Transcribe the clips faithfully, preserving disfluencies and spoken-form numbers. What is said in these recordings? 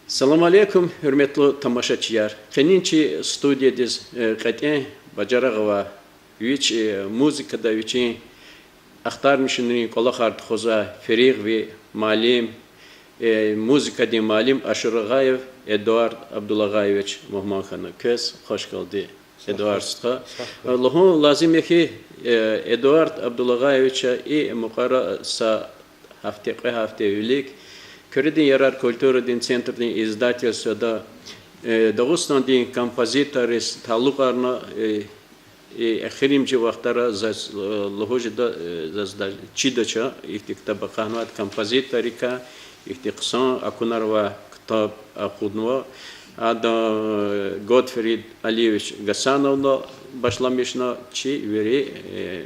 Салам алейкум, гьуьрметлу тамашачияр! Къенин чи студиядиз, э, кьетӀен бажарагъ авай, вич, э, музыкада вичин ахтармишунрин кӀвалахар тухузвай феригъви муаллим, э, музыкадин муаллим Ашурагъаев Эдуард Абдулагъаевич мугьман хьана. Квез хуш гелди, Эдуард стха. Лугьун лазим я хьи, э, Эдуард Абдулагъаевича и мукьвара са гьафте, кьве гьафте вилик Куьредин ярар культурадин центрдин издательствода, э, Дагъустандин композиторриз талукьарна, э, и эхиримжи вахтара заз, э, лугьуз жеда, э, заз да чидач, ихьтин ктаб акъатнавайди композиторрикай, ихьтин хъсан акунар авай ктаб акъуднава. Ада, э, Готфрид Алиевич Гьасановна башламишна, чи вири, э,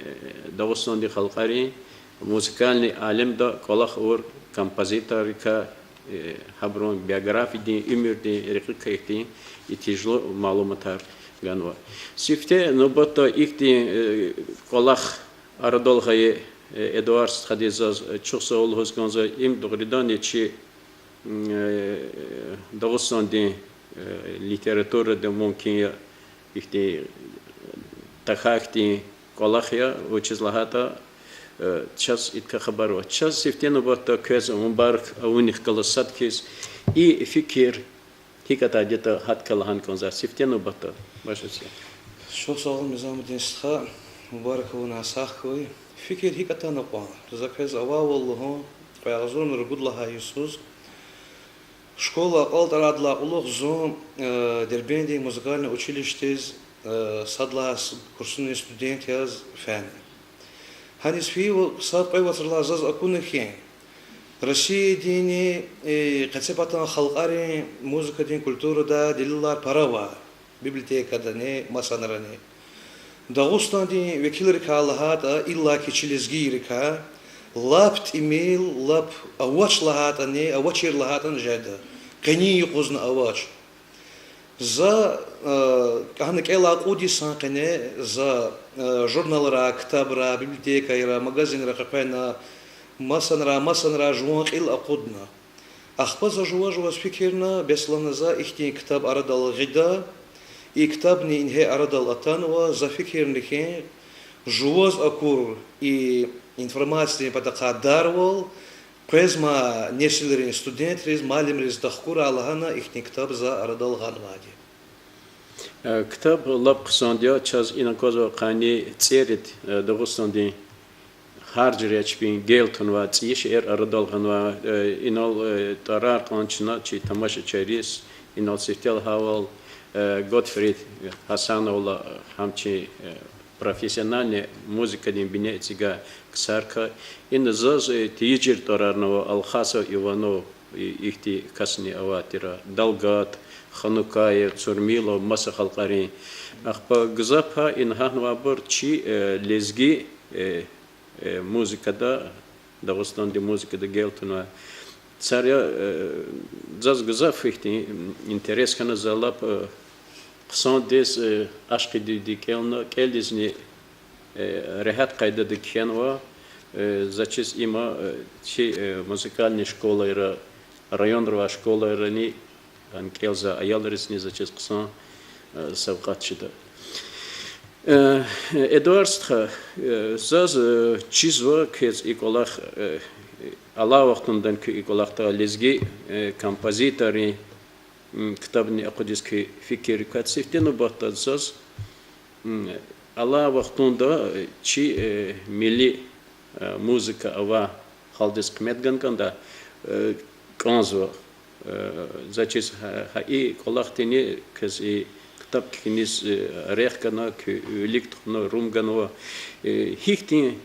Дагъустандин халкьарин музыкальный алемда кӀвалах авур композиторрикай, э, гьабурун биографиядин, уьмуьрдин рекьикай ихьтин итижлу малуматар ганва. Сифте нубатда ихьтин, э, кӀвалах арадал гъайи, э, Эдуард стхадиз заз, э, чухсагъул лугьуз кӀанзава, им дугъриданни чи, э, Дагъустандин, э, литературада мумкин я ихьтин тахьайтӀа кӀвалах я, вучиз лагьайтӀа, э, чаз идакай хабар ава. Чаз сифте нубатда квез мубарак авунихъ галаз сад хьиз и фикир гьикӀ атайди ятӀа гьадакай лагьана кӀанзава сифте нубатда. Башламиш. Чухсагъул, Низамудин стха, мубарак авунай сагъ хьуй. Фикир гьикӀ атана кьван, за квез авайвал лугьун, кьве агъзурни ругуд лагьай йисуз школа акьалтӀарайдалай кьулухъ зун, э, Дербентдин музыкальный училищедиз, э, сад лагьай с-, курсунин студент яз фена. Гьаниз фейи сад-кьве вацралай заз акуна хьи, Россиядинни, э, къецепатан халкьарин музыкадин культурада делилар пара ава, библиотекадани, масанрани. Дагъустандин векилрикай лагьайтӀа, иллаки чи лезгийрикай, лап тӀимил, лап авач лагьайтӀани, авачир лагьайтӀани жеда. Къенин юкъузни авач. За, э, гьана кӀелай кьуд йисан къене за, э, журналрай, ктабрай, библиотекайрай, магазинрай къекъвена, масанрай, масанрай жуван кьил акъудна. Ахпа за жува-жуваз фикирна, бес лагьана за ихьтин ктаб арадал гъида, и ктабни ингье арадал атанва, за фикирна хьи, жуваз акур и информациядин патахъай дарвал къвезмай несилрин студентриз, муаллимриз тахкурай лагьана ихьтин ктаб за арадал гъанвайди. Э, ктаб лап хъсанди я, чаз ина аквазва къанни цӀерид, э, Дагъустандин гьар жуьре чпин гел тунвай цӀийи шейэр арадал гъанва, э, инал, э, тӀварар кьван чна чи тамашачийриз, инал сифте лагьайвал, э, Готфрид Гьасановла, гьам чи, э, профессиональный музыкадин бине эцигай ксарикай, ина заз, э, тийижир тӀварарни ава, Алхасов Иванов, и-, ихьтин касни авай тир, Далгат, Ханукаев, Цурмилов, маса халкьарин. Ахпа гзаф пай ина гьатнавайбур чи, э, лезги, э, э, музыкада, Дагъустандин музыкада гел тунвай ксар я, э, заз гзаф ихьтин интерес хьана, за лап, э, хъсандиз, э, ашкъидивди кӀелна, кӀелдизни, э, регьят къайдада кхьенва, э, за чиз има, э, чи, э, музыкальный школайра, районрай школайрани, гьана кӀелзавай аялризни за чиз хъсан, э, савкьват чида. Э, Эдуард стха, э, заз, э, чизва квез и кӀвалах, э, алай вахтундан куь и кӀвалахда лезги, э, композиторрин, м, ктабни акъудиз куь фикиррикай. Сифте нубатда заз, м, алай вахтунда, э, чи, э, милли, э, музыка авай халкьдиз къимет гана кӀанда, э, кӀанзава. Э, за чиз гьа, гьа и кӀвалахдини квез и ктаб кхьиниз, э, рехъ гана, куь вилик тухвана, рум ганва. Э, гьихьтин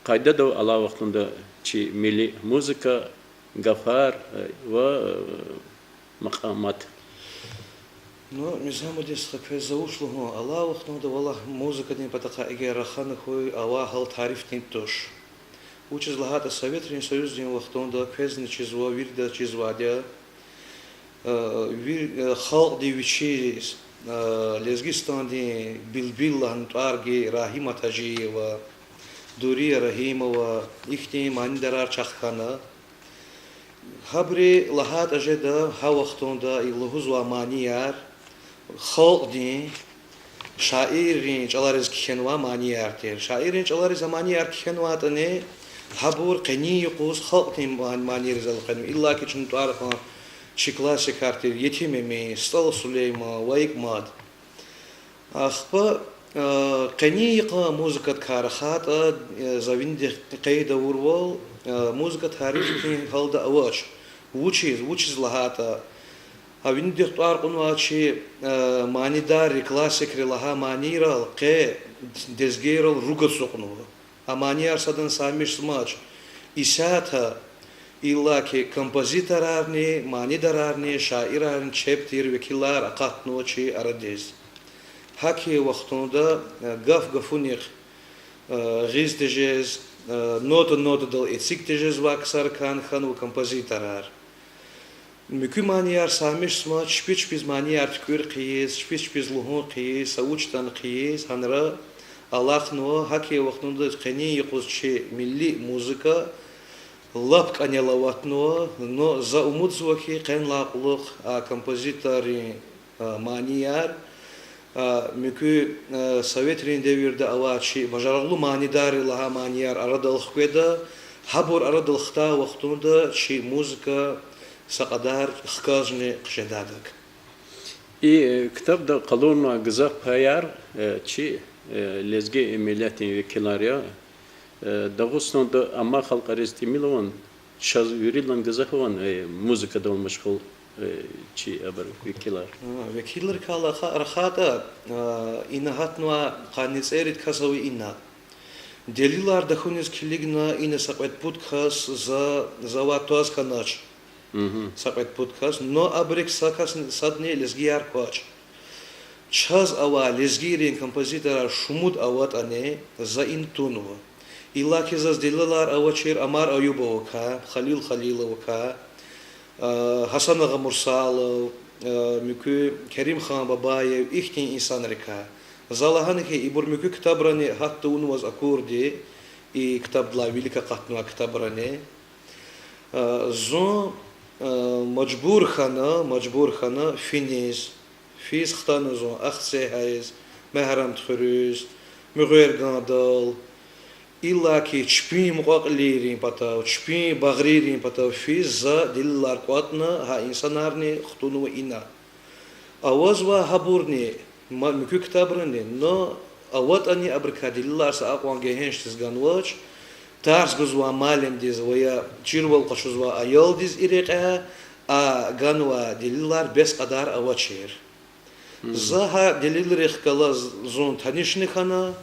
къайдада ава алай вахтунда чи милли музыка, гафар, э, ва, э, макьамат? Ну, Низамудин стха, квез за вуч лугьун, алай вахтунда валлагь музыкадин патахъай эгер рахана хьуй, авай гьал тарифдин туш. Вучиз лагьайтӀа Советрин Союздин вахтунда квезни чизва, виридаз чизвайди я, э, вир-, э, халкьди вичиз, э, Лезгистандин билбил лагьана тӀвар гайи Рагьимат Гьажиева, Дурия Рагьимова, ихьтин манидарар чахъ хьана. Гьабуру лагьайтӀа жеда, гьа вахтунда и лугьузвай манияр халкьдин, шаиррин чӀалариз кхьенвай манияр тир. Шаиррин чӀалариз а манияр кхьенвайтӀани, гьабур къенин юкъуз халкьдин ман-, манийриз элкъвенва. Иллаки чун тӀвар кьун, чи классикар тир Етим Эмин, СтӀал Сулейман, Ваик Мад. Ахпа, э, къенин йикъан музыкадикай рахайтӀа, э, за винидихъ къейд авурвал, э, музыка тарифдин гьалда авач. Вучиз, вучиз лагьайтӀа, гьа винидихъ тӀвар кьунвай чи, э, манидарри, классикри лагьай манийрал къе лезгийрал руг ацукьнава. А манияр садан саймишзамач. Исятда иллаки композиторарни, манидарарни, шаирарни чеб тир векилар акъатнава чи арадиз. ГьакӀ хьайи вахтунда, э, гаф гафунихъ, э, гъиз тежез, э, нота нотадал эциг тежезвай ксарикай хьанва композиторар. Муькуь манияр саймишзамач, чпи чпиз манияр туькӀуьр хъийиз, чпи чпиз лугьун хъийиз, са вуч ятӀани хъийиз, гьанра алахънава. ГьакӀ хьайи вахтунда къенин юкъуз чи милли музыка лап кӀанел аватнава, но за умудзава хьи, къенлай кьулухъ а композиторрин, а, манияр, а, муькуь, а, советрин девирда авай чи бажарагълу манидарри лагьай манияр арадал хкведа, гьабур арадал хтай вахтунда чи музыка са кьадар хкажни хъжедайдак. И, э, ктабда къалурнавай гзаф паяр, э, чи, э, лезги миллетдин векилар я. Э, Дагъустанда амай халкьариз тӀимил авани, чаз виридалай гзаф авани, э, музыкадал машгъул, э, чи абур векилар? А, векилрикай рахайтӀа, а, ина гьатнавай къанни цӀерид кас ава ина. Делилар тахьуниз килигна ина са кьвед-пуд кас за, завай тваз хьанач. Са кьвед-пуд кас, но абурик са кас, садни лезгияр квач. Чаз авай лезгийрин композиторар шумуд аватӀани, за ина тунва. Иллаки заз делилар авачир Амар Аюбовакай, Халил Халиловакай, а, Гьасан агъа Мурсалов, а, муькуь Керимхан Бабаев, ихьтин инсанрикай. За лагьана хьи, ибур муькуь ктабрани гьат тавунваз акурди, и ктабдилай вилик акъатнавай ктабрани. А, зун, а, мажбур хьана, мажбур хьана финиз. Физ хтана зун Ахцегьайиз, Мегьарамдхуьруьз, Муьгъвергандал, иллаки чпин мукьва-кьилийрин патав, чпин багърийрин патав физ за делилар кӀватӀна, гьа инсанарни хтунва ина. Авазва гьабурни, ма-, муькуь ктабрани, но аватӀани абурукай делилар са акьван гегьеншдиз ганвач, тарс гузвай муаллимдиз ва я чирвал къачузвай аялдиз и рекьяй, а ганвай делилар бес кьадар авачир. За гьа делилрихъ галаз зун танишни хьана,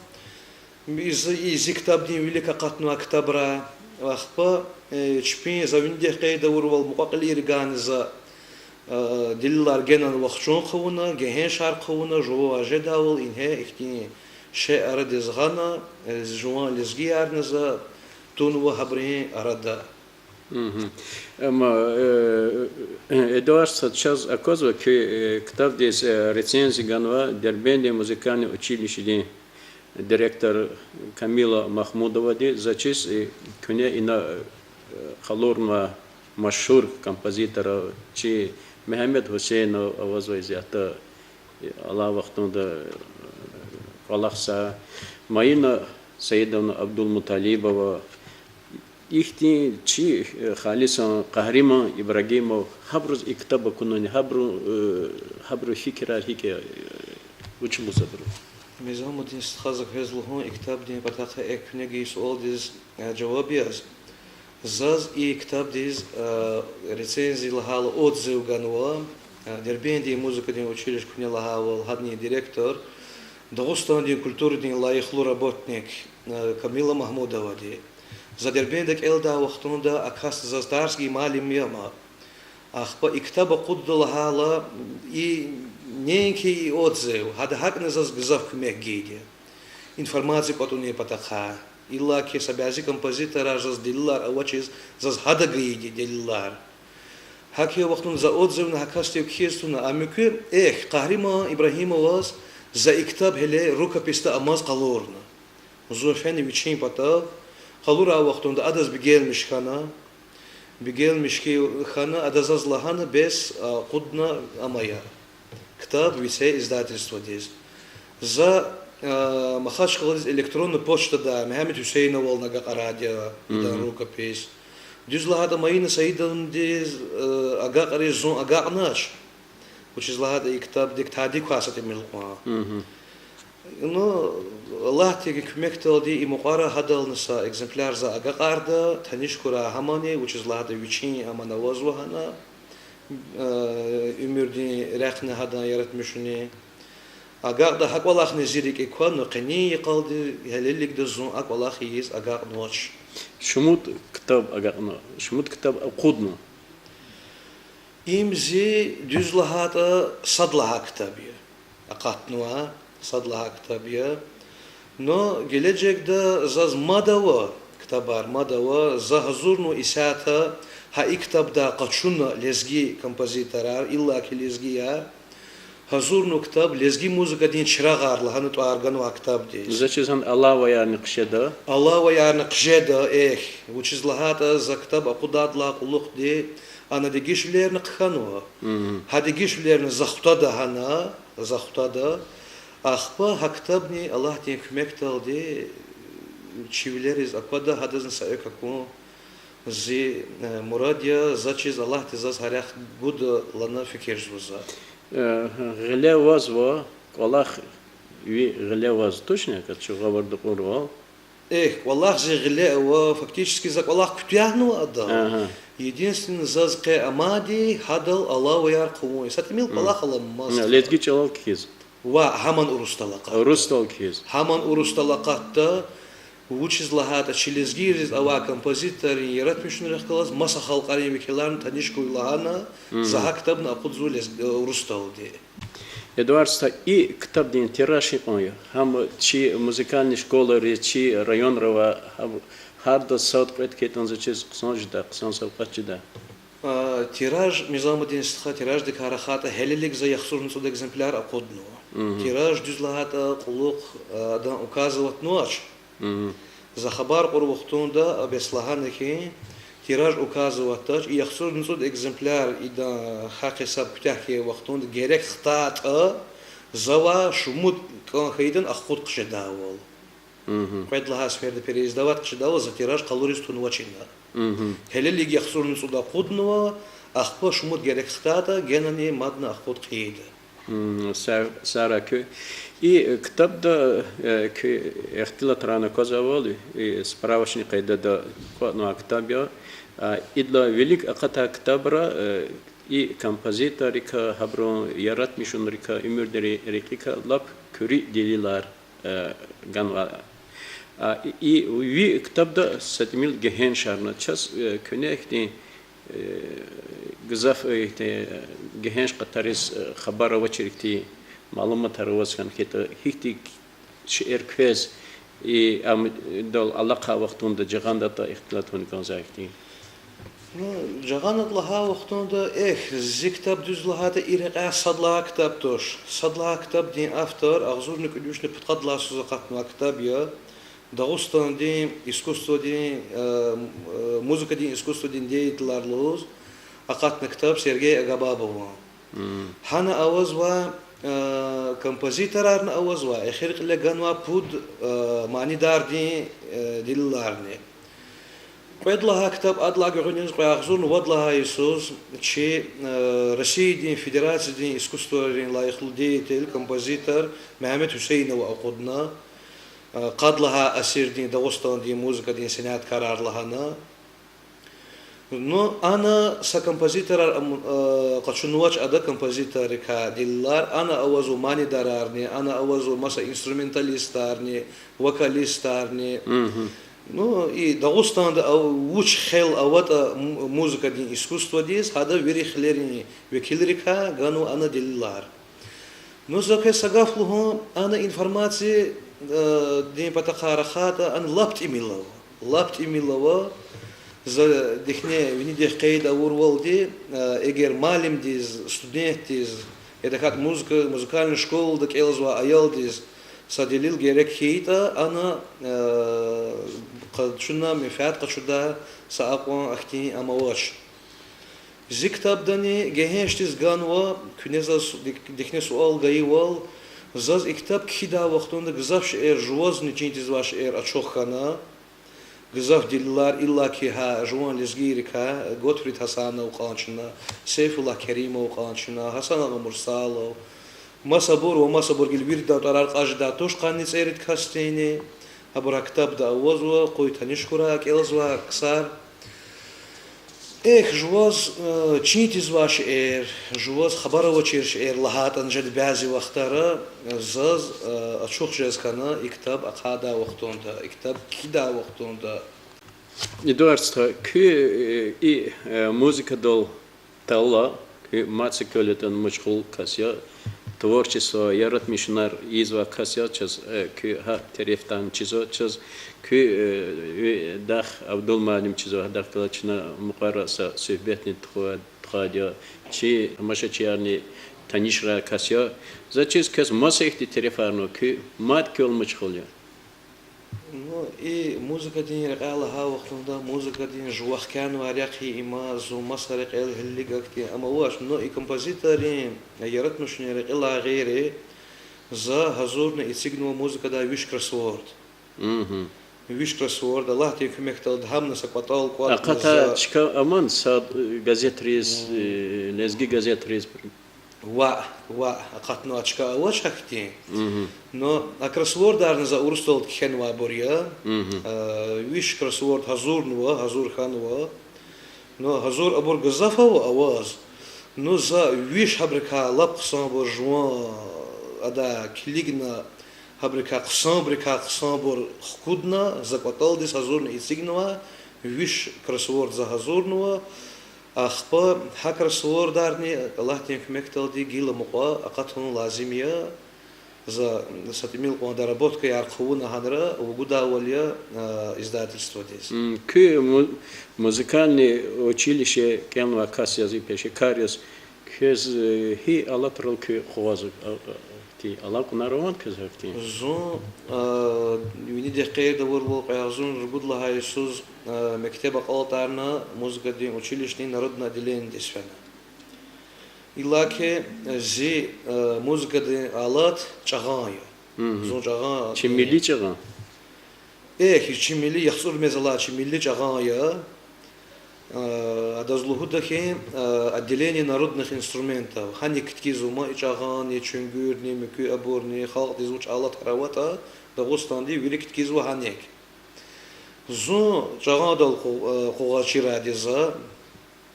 и зи, и зи ктабдин вилик акъатнавай ктабрай, ахпа, э, чпин за винидихъ къейд авурвал мукьва-кьилийрикайни за, э, делилар генани вахчун хъувуна, гегьеншар хъувуна, жувавай жедайвал ингье ихьтин шей арадиз гъана, э, жуван лезгиярни за тунва гьабурун арада. Амма, э, э, Эдуард стха, чаз аквазва куь, э, ктабдиз, э, рецензия ганва Дербентдин музыкальный училищедин директор Камила Махмудовади. За чиз, э, куьне ина, э, къалурнавай машгьур композиторар, чи Мегьамед Гьуьсейнов авазва исятда, алай вахтунда, э, кӀвалахзавай Маина Саидовна Абдулмуталибова, ихьтин чи, э, халисан Къагьриман Ибрагьимов, гьабуруз и ктаб акунани, гьабуру-, э, гьабурун фикирар гьикӀ я, э, вуч лугьузва абуру? Мизамудин стха, за квез лугьун и ктабдин патахъай, э, куьне гайи суалдиз, э, жаваб яз. Заз и ктабдиз, э, рецензия лагьайла отзыв ганва, э, Дербентдин музыкадин училище, куьне лагьайвал, гьадан директор, Дагъустандин культурадин лайихлу работник, э, Камила Махмудовади. За Дербентда кӀелдай вахтунда а кас заз тарс гайи муаллим я ам. Ахпа и ктаб акъудда лагьайла, и неинки и отзыв, гьада гьакӀни заз гзаф куьмек гайиди я информация кӀватӀунин патахъай. Иллаки са бязи композиторар заз делилар авачиз, заз гьада гайиди я делилар. ГьакӀ хьайи вахтунда за отзывни гьа касдив кхьиз туна, а муькуь, эхь, Къагьриман Ибрагьимоваз за и ктаб гьеле рукописьда амаз къалурна. Зун фена вичин патав, къалурай вахтунда адаз бегенмиш хьана. Бигел Мишки хьана, ада заз лагьана, бес акъудна ама я ктаб Вицве издательстводиз. За Махачкъаладиз электронный почтада Мегьамед Гьуьсейновални агакьарайди я идан рукопись. Дуьз лагьайтӀа, Маина Саидовнадиз агакьариз зун агакьнач, вучиз лагьайтӀа и ктабдик тади квай са тӀимил кьван. Ну, Аллагьдин куьмекдалди и мукьвара гьадални са экземпляр за агакьарда, таниш хьурай гьамани, вучиз лагьайтӀа вичин аман авазва гьана, уьмуьрдин рехъни гьадан яратмишунин. Агакьда гьа кӀвалахни зи рикӀик ква, ну къенин йикъалди гьелелигда зун а кӀвалах ийиз агакьнавач. Шумуд ктаб агакьна, шумуд ктаб акъудна? Им зи, дуьз лагьайтӀа, сад лагьай ктаб я. Акъатнавай сад лагьай ктаб я. Но гележегда заз мад ава, ктабар мад ава, за гьазурнава исятда гьа и ктабдай къачуна лезги композиторар, иллаки лезгияр. Гьазурнава ктаб Лезги музыкадин чирагъар лагьана тӀвар ганвай ктабдиз. За чиз гьана алаваярни хъжеда. Алаваярни хъжеда, эхь, вучиз лагьайтӀа за ктаб акъудайдалай кьулухъди ана дегишвилерни хъхьанва. Гьа дегишвилерни за хутада гьана, за хутада. Ахпа гьа ктабни Аллагьдин куьмекдалди чи вилериз аквада, гьадазни са экв акун зи мурад я, заз чиз Аллагьди заз гьа рехъ гуда лагьана фикирзава за. Гъиле авазва, кӀвалах ви гъиле аваз тушни, кат чу гъавурда кьурвал? Эхь, кӀвалах зи гъиле ава, фактически за кӀвалах куьтягьнава адал. Единственный заз къе амайди гьадал алаваяр хъувун. Са тӀимил кӀвалах аламаз. Лезги чӀалал кхьиз. Ва гьаман урусдал акъатда. Урусдал кхьиз. Гьаман урусдал акъатда, вучиз лагьайтӀа чи лезгийриз авай композиторрин яратмишунрихъ галаз маса халкьарин векиларни таниш хьуй лагьана, за гьа ктабни акъудзава лез-, урусдалди. Эдуард стха, и ктабдин тираж гьикьван я? Гьам чи музыкальный школайриз, чи районра ва гьаб-, гьардаз сад-кьвед хьайитӀани за чиз хъсан жеда, хъсан савкьват жеда. Тираж, Низамудин стха, тираждикай рахайтӀа, гьелелиг за яхцӀурни цӀуд экземпляр акъуднава. Тираж, дуьз лагьайтӀа, кьулухъ адан указыватьнавач. За хабар кьур вахтунда а бес лагьана хьи, тираж указыватьдач, и яхцӀурни цӀуд экземпляр идан гьахъ-гьисаб куьтягь хьайи вахтунда герек хтайтӀа, завай шумуд кӀан хьайитӀани ахкъуд хъжедайвал. Кьвед лагьай сеферда переиздавать хъжедайвал, за тираж къалуриз тунвач ина. Гьелелиг яхцӀурни цӀуд акъуднава, ахпа шумуд герек хтайтӀа, генани мадни ахкъуд хъийида. Сагърай куь. И ктабда куь ихтилатрай аквазвайвал, и справочный къайдада кӀватӀнавай ктаб я. Идалай вилик акъатай ктабра и композиторрикай, гьабурун яратмишунрикай, уьмуьрдин рекьикай лап куьруь делилар ганвай. И ви ктабда са тӀимил гегьеншарна чаз, куьне ихьтин гзаф ихьтин гегьенш къатариз хабар авачир ихьтин малуматар аваз хьана хьайитӀа, гьихьтин шейэр квез, и ам идал алахъай вахтунда жагъандатӀа ихтилат авуна кӀанзавай хьтин. Ну, жагъандатӀа лагьай вахтунда, эхь, зи ктаб, дуьз лагьайтӀа, и рекьяй сад лагьай ктаб туш. Сад лагьай ктабдин автор агъзурни кӀуьд вишни пудкъад лагьай йисуз акъатнавай ктаб я. Дагъустандин искусстводин, музыкадин искусстводин деятелар лугьуз акъатна ктаб Сергей Агабабован. Гьана авазва композиторарни авазва, эхир кьиле ганва пуд манидардин делиларни. Кьвед лагьай ктаб адалай гуьгъуьниз кьве агъзурни вад лагьай йисуз чи Россиядин Федерациядин искусствойрин лайихлу деятель, композитор Мегьамед Гьуьсейнова акъудна, къад лагьай асирдин Дагъустандин музыкадин сеняткарар лагьана. Ну, ана са композиторар къачунвач ада, композиторрикай делилар, ана авазва манидарарни, ана авазва маса инструменталистарни, вокалистарни. Ну, и Дагъустанда вуч хел аватӀа музыкадин искусстводиз, гьада вири хилерин векилрикай ганва ана делилар. Ну, за квез са гаф лугьун, ана информациядин патахъай рахайтӀа, ана лап тӀимил ава. Лап тӀимил ава. За дихьне винидихъ къейд авурвалди, эгер муаллимдиз, студентдиз, я тахьайтӀа музыкальный школада кӀелзавай аялдиз са делил герек хьайитӀа, ана къачуна, менфят къачудай са акьван ахьтин ам авач. Зи ктабдани гегьеншдиз ганва, куьне заз дик-, дихьни суал гайивал, заз и ктаб кхьидай вахтунда гзаф шейэр, жувазни чин тийизвай шейэр ачух хьана. Гзаф делилар, иллаки гьа жуван лезгийрикай, Готфрид Гьасанов кьван чна, Сейфуллагь Керимов кьван чна, Гьасан агъа Мурсалов, масабур ва масабур, гила виридан тӀварар кьаз жедай туш къанни цӀерид касдини, гьабур гьа ктабда авазва, къуй таниш хьурай кӀелзавай ксар. Эхь, жуваз, э, чин тийизвай шейэр, жуваз хабар авачир шейэр лагьайтӀани жеда бязи вахтара, заз, э, ачух жез хьана и ктаб ахъайдай вахтунда, и ктаб кхьидай вахтунда. Эдуард стха, куь, э, и, э, музыкадал тала, куь мад са кӀвале ятӀани машгъул кас я, творчество, яратмишунар ийизвай кас я, чаз, э, куь гьа терефдани чизва, чаз куь, э, ви дах Абдул муаллим чизва, гьадахъ галаз чна мукьвара са суьгьбетни туху-, тухвайди я, чи тамашачиярни танишрай кас я. За чиз квез маса ихьтин терефарни ава, куь мад кӀвал машгъул я. Ну, и музыкадин рекьяй лагьай вахтунда, музыкадин жувахъ кӀелнавай рехъ я им, зун маса рекьел гьелелиг ахьтин ам авач, ну, и композиторрин, яратмишунрин рекьелай гъейри, за гьазурна эцигнава музыкадай виш кроссворд. Виш кроссворд, Аллагьдин куьмекдалди, гьамни са кӀватӀал кӀватӀна. Акъатай чка аман са, э, газетриз, э, лезги газетриз? Ваъ, ваъ, акъатнавай чка авач ахьтин. Но а кроссвордарни за урусдалди кхьенвайбур я. Э, виш кроссворд гьазурнава, гьазур хьанва. Но гьазур абур гзаф ава, аваз. Ну, за виш гьабурукай лап хъсанбур жуван ада килигна, гьабурукай хъсанбурукай хъсанбур хкудна, за кӀватӀалдиз гьазурна эцигнава, виш кроссворд за гьазурнава. Ахпа гьа кроссвордарни Аллагьдин куьмекдалди гила мукьва акъатун лазим я. За са тӀимил кьван доработкаяр хъувуна гьанра, вугудайвал я, а, издательстводиз. Куь му-, музыкальный училище кӀелнавай кас яз, и пешекар яз, квез, э, гьи алатрал куь къугъваз, а, а, ти алакьунар авани квез гьахьтин? Зун, а, вини декъерда авурвал кьве агъзурни ругуд лагьай йисуз, а, мектеб акьалтӀарна, музыкадин училищедин народный отделениедиз фена. Иллаки зи, э, музыкадин алат чӀагъан я. Зун чӀагъан, чи милли чӀагъан. Эхь, чи милли, яхцӀур мез алай чи милли чӀагъан я. Э, адаз лугьуда хьи, э, отделение народных инструментов. Гьаник кткизва ман и чӀагъанни, чуьнгуьрни, муькуь абурни, халкьдиз вуч алатар аватӀа, Дагъустандин вилик кткизва гьаник. Зун чӀагъандал къу-, э, къугъваз чирайди я за.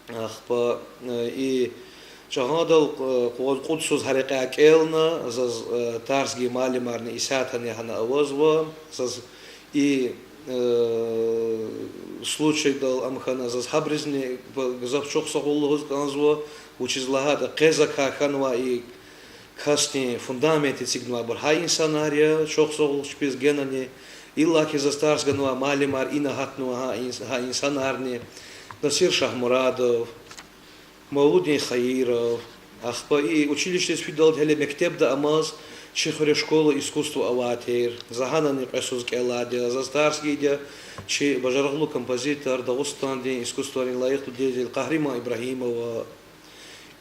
Ахпа, э, и чӀагъандал, э, къугъваз кьуд йисуз гьа рекьяй кӀелна, заз, э, тарс гайи муаллимарни исятдани гьана авазва, заз и, э, случайдал ам хьана, заз гьабурузни гзаф чухсагъул лугьуз кӀанзава, вучиз лагьайтӀа къе закай хьанвай и касдин фундамент эцигнавайбур гьа инсанар я, чухсагъул чпиз генани, иллаки заз тарс ганвай муаллимар ина гьатнава гьа инс-, гьа инсанарни, Насир Шагьмурадов, Мавлудин Хаиров, ахпа и училищедиз фидалди гьеле мектебда амаз чи хуьре школа искусств авай тир, за гьанани кьве йисуз кӀелайди я, заз тарс гайиди я чи бажарагълу композитор, Дагъустандин искусствайрин лайихлу деятель Къагьриман Ибрагьимова.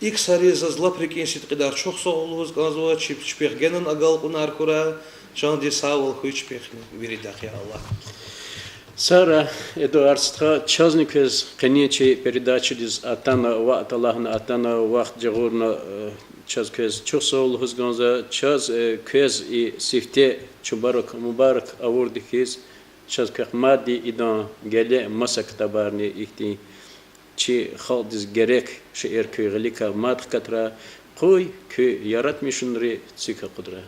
И ксариз заз лап рикӀин сидкьидай чухсагъул лугьуз кӀанзава, чпи-, чпихъ генани агалкьунар хьурай, чандин сагъвал хьуй чпихъни виридахъ, я Аллагь. Сагърай, Эдуард стха, чазни квез къенин чи передачадиз атана, ваъ, талгьана атана, вахт жагъурна, э, чаз квез чухсагъул лугьуз кӀанзава, чаз, э, квез и сифте чубарук мубарак авурди хьиз, чаз квехъ мадни идан геле маса ктабарни ихьтин чи халкьдиз герек шейэр куь гъиликай мад хкатрай, къуй куь яратмишунри цуьк акъудрай.